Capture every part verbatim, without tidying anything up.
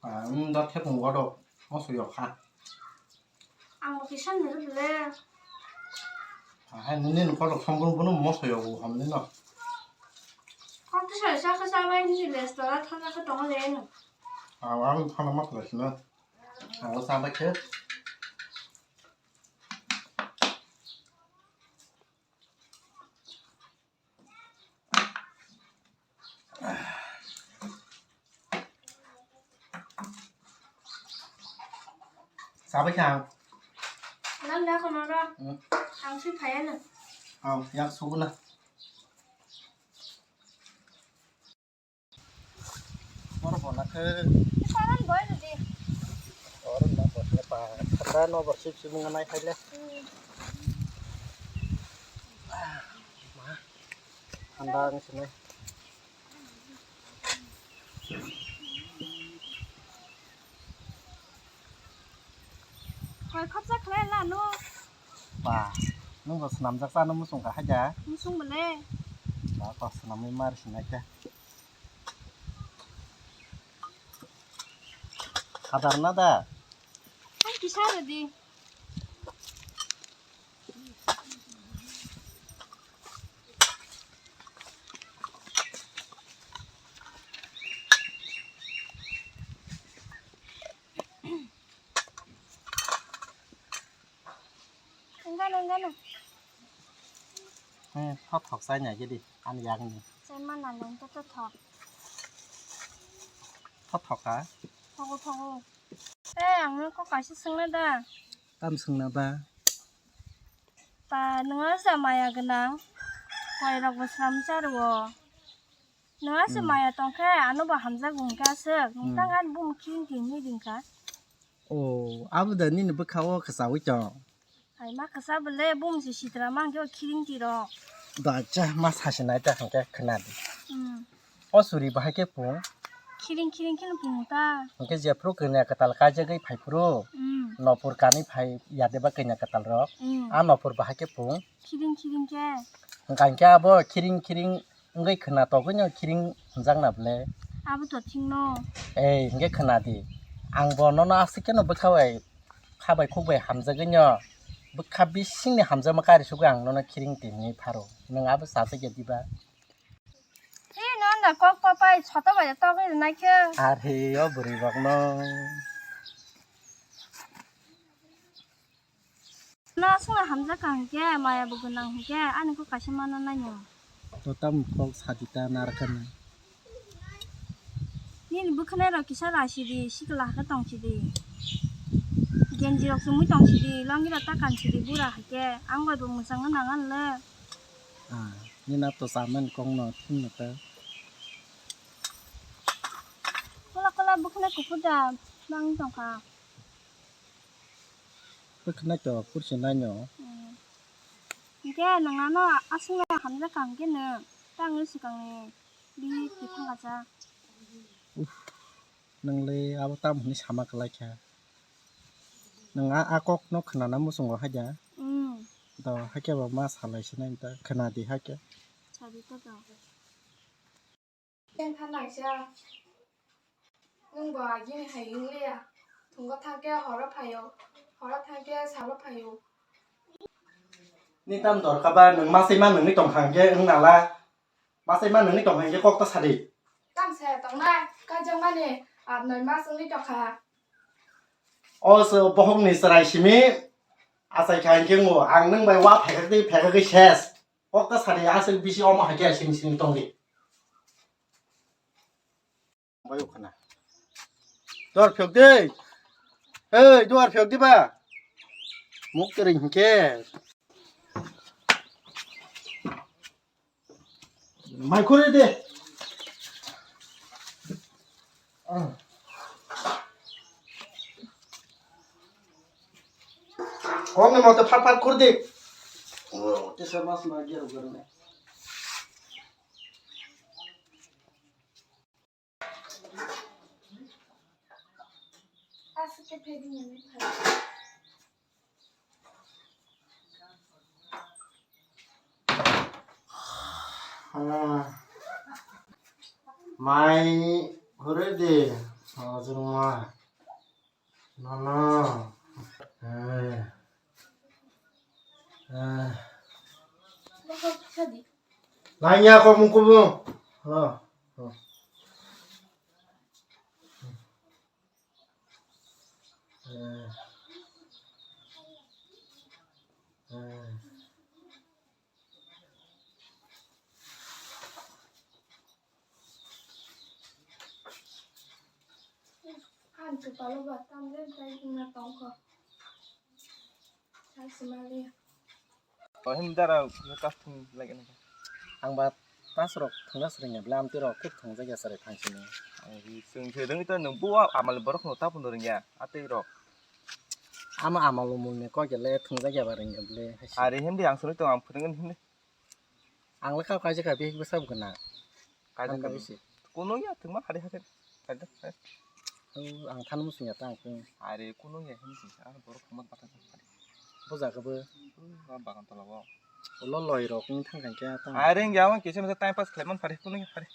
Ang da thepung gorok moso yok kha. Ang bo kisa nini le. Hai nini ni gorok sambung bono moso yok bo hamni no. Kok kisa sa kha sa bai ni restaurant thang kha tong le no. Ang ang thana ma khlai sina. Ang sa bai khe. Sabai kha ang. Nang da kono ro. Hmm. Ang sui phaya no. Ang yak sugu na. Oro bo na khe. Saran boy rudi. Oro na bo khe pa. Khata no bo sip sip ngai khaile. Hmm. Thanda ang sini. Koi khopsa khlai la no. Ba, nung bo swnamjak chano muchung kha haja. Muchung bole. Ba, kok swnamwi mar sinai khe. Khadar na da? Ang kisa redi. Enggak, enggak, enggak. Hmm, thok thok chai nai gidi, ani yakni. Chai mana leng to to thok. Thok thok ka? Thogo, thogo. Eh, ang no kok kaisa swngna da. Tam swngna ba? Ta, nwng asa maya gwnang. Wairok bo sram charo. Nwng asa Hmm. maya tongkhe, ano bo hamjak wngkha aswk. Nwng Hmm. tang ani bumung khiring tini ringkha. Oh, abo da nini bwkha o kwchawi tong? Hai ma kwcha bole bumung se sitra mangkhe o khiring tiro. Da cha ma sasi nai ta hwnkhe khna di. Hmm. O suri bahai khe pung? Khiring khiring kheno pung ta. Hwnkhe jephru kanya kwtal kaijagwi phai phuru, Hmm. nopur kanwi phai ya deba kanya kwtal rok. Hmm. A nopur bahai khe pung? Khiring khiring khe. Hwnkha hwnkhe abo khiring khiring wngwi khwna togwino khiring hwnjakna bwle. Abo to thikno. Ei, hwnkhe khwna di. Ang bo nono aswk kheno bwkha bai, kha bai khuk bai hamjagwino, bwkha bisingni hamjakma kari sugwi ang nono khiring tini pharo. Nwng abo chajak ya diba? Ee, nono da kok papai soto bai togwi rwnai khe. Are, o bwrwi rokno. No aswkno hamjak ka hwnkhe, maya bo gwnang hwnkhe, ani kok kaisa mana naino. To tamo kok sadi ta narwkha nang. Nini bwkhwnai rok kisa rasi di, sikla hakhe tong sidi. Genji rok chumui tong sidi, longi rok ta kan sidi, bura hakhe, ang bai bo mwchangno nang anle. Ah, nini ap to chaman kok no thung no ta. Kola kola bwkhwnai kuphur da, bang tongkha. Bwkhwnai to kursi naino. Hmm. Hwnkhe nwng ano aswkno hamjak ka hwnkhe nwng tangwi swkangni bihik kwthang kacha. Uff, nwngli abo tamo hwnwi sama kwlai kha. Nwng a, a kokno khwnana muchungo haida? Hmm. Do haikhe bo ma salai sinai ta khwnadi haikhe. Sadi ta do. Tengkha naisa. Nwng bo agini hai wng liya. Thwngwi thangkhe horo phaio. Horo thangkhe salo phaio. Ni tam dorkar ba nwng masai ma nwngwi tongkha hwnkhe wng nala. Masai ma nwngwi tongkha hwnkhe kok ta sadi. Tam saya tongnai. Kaijakmani ar noi mas wngwi tongkha. O se bohokni chwrai simi. Achai kha hwnkhe ngo ang nwng bai wa phekakdi phekakwi ses. Kok ta sadi aswk bisi omo hai khe sini sini tongdi. Bai ukhana. Duar phiyok di. Hey, duar phiyok di ba. Muk tering hingke. Mai khuri di. Kok ni mote phat phat khur di. Oh, tesa mas ma gero gero ne. Ah. Mai hore de. Ajuma. Nono. Eh. Eh. Nanya ko mung kubung. Oh. Oh. Eh. Eh. Ang chupalo ba tamle tai na tongkho. Sa simali. Oh, hin dara, ni kas thung lagi na. Ang ba tas rok thungna sering ya, blam ti rok kuk thung jagya sari thang sini. Ang ri sung se rung ito nung bu amal borok no tapun rung ya, atei rok. Ama amal umul ni kok ya le thung jagya ba rung ya ble. Ari hindi ang suri to ang phunung hindi. Ang lekha kaisa kha bihik bwsa bo gwnang. Kaisa kha bisi. Kuno ya thwngma phari hakhe. Kaisa kha. Ang thani muchung ya tang khe. Are kuno ya hin si. Ang borok khama bata phari. Bo jaga bo. Ba bagan tola bo. Ulo loi rok ni thang khe ta. Are ngi awang kisa masa time pass khlaiman phari kuno ya phari.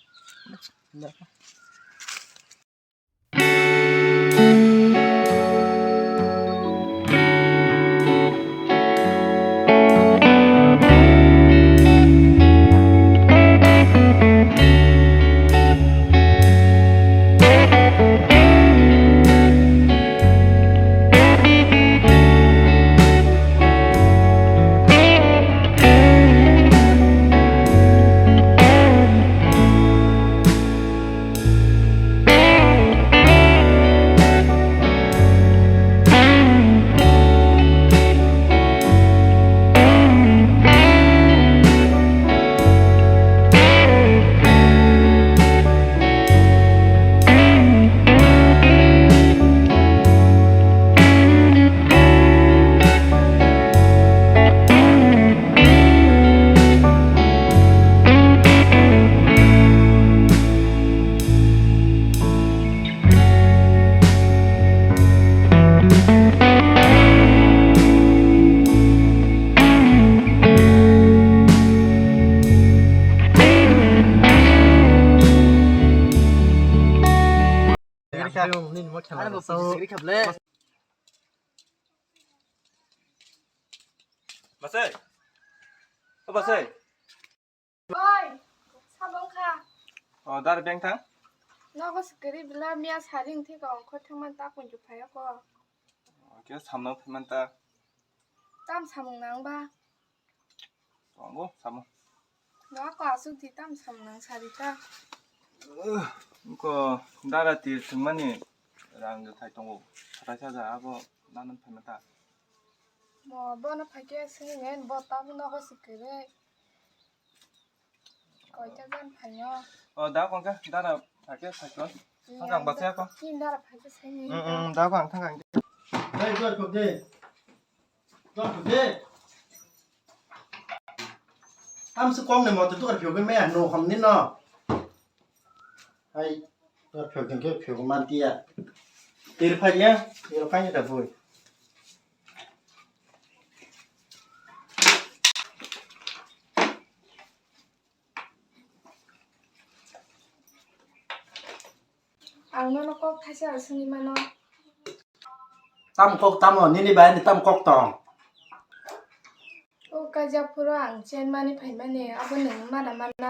Basai. O basai. Oi, sabong kha. O, dar beng thang. Nogo sikiri bila miya saring thik ongkhor thangman ta kunju phaya ko. Oke, samno phaiman ta. Tam samung nang ba. Tongo, samung. Nogo asuk thi tam samung nang sari ta. Ko dara tir thwngmani rang thai tongo. Satai saja abo nanan phaiman ta. Mo bono phaikhe sini ngen bo tam nogo sikiri. Koita jan phaio? O, da kongka, dara phakhe sakon. Thangkang basaya ko. Tin dara phakhe saini. Mm, mm, da kong thangkang. Dai, dor kok de. Dor kok de. Am se kong ne mo to dor phio ke me no ham ni no. Hai, dor phio ke phio man tia. Tir phai ya, tir phai da bui. Ang nono kok thaisa swngwi mano. Tam kok tamo, nini bai ni tam kok tong? O kaijak phuru ang chen mani phaimani, abo nwng mana mana.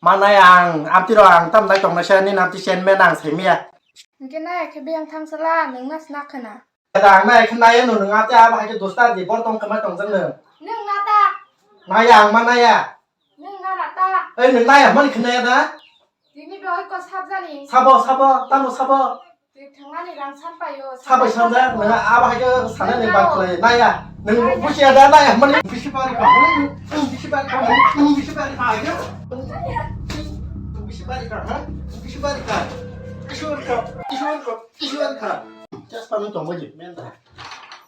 Manai ang, amtiro ang tam dai tongnaisa, nini amti chen mena ang saimaya. Hwnkhe nai khe biyang thangsala, nwng nas nakhana. Ang nai khe nai no nwng ate abo hai khe dosta di bor tong khe mai tong jang nwng. Nwng na ta. Nai ang ma nai ya. Nwng na ra ta. Ei nwng nai ya mani khe nai ya da. Tini bo oi ko sabjani. Sabo sabo tamo sabo. Twi thangani rang san payo. Sabo sanjak nwng abo hai khe sanani ban khlai nai ya. Nwng busi ya da nai ya mani bisi bari ka. Nwng bisi bari ka. Nwng bisi bari ka. Nwng bisi bari ka ha. Nwng bisi bari ka. Kishore ka. Kishore ka. Kishore ka. Just panu tongbaji, men da.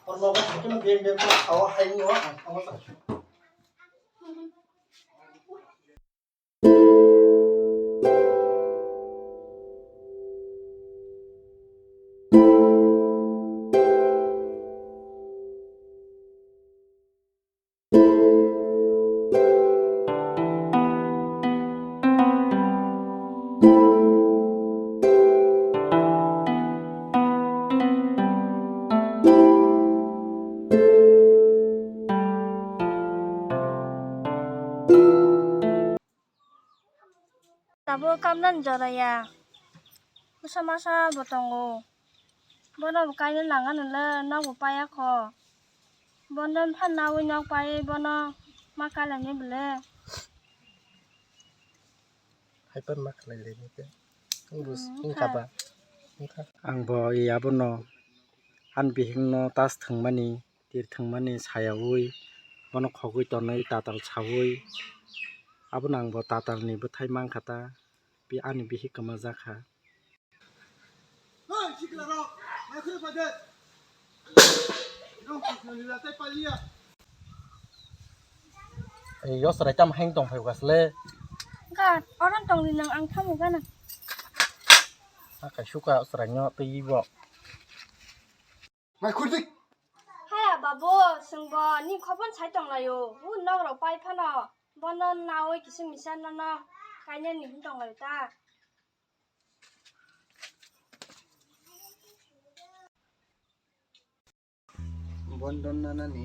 Or nogo thangkhe beng beng khe awa hai ni wa ang thango sa. Tabuk kamnani jora ya. Bwsa masa bo tongo. Bono bo kainwi nang anw le, nok bo paiya kho. Bono phan nawi nok pai, bono ma kailainai bwle. Haipan ma khlai lainai khe. Ang bus, hmm, wngkha ba? Wngkha. Ang bo i abono ani bihikno tas thwngmani, tir thwngmani sayaui, bono khogwi tonwi tatal saui, abono ang bo tatalni bwthai mankha ta, bi-, ani bihik kwma jakha. Ei, yo chwrai tamo haino tong phai gasle. Ga, oron tong di nang, ang tamo gana. Ha, kaisuka chwraino twi bo. Mai khurdik. Haya babu, chwngbo ni khopon sai tonglaio. U nok rok pai phano. Bono nawi kisa misa nono kainani hin tonglaio ta. Bondon nanani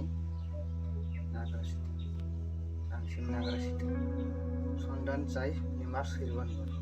nagra sidi. Ang sim nagra sidi. Sondan chai ni mas sirwan bon.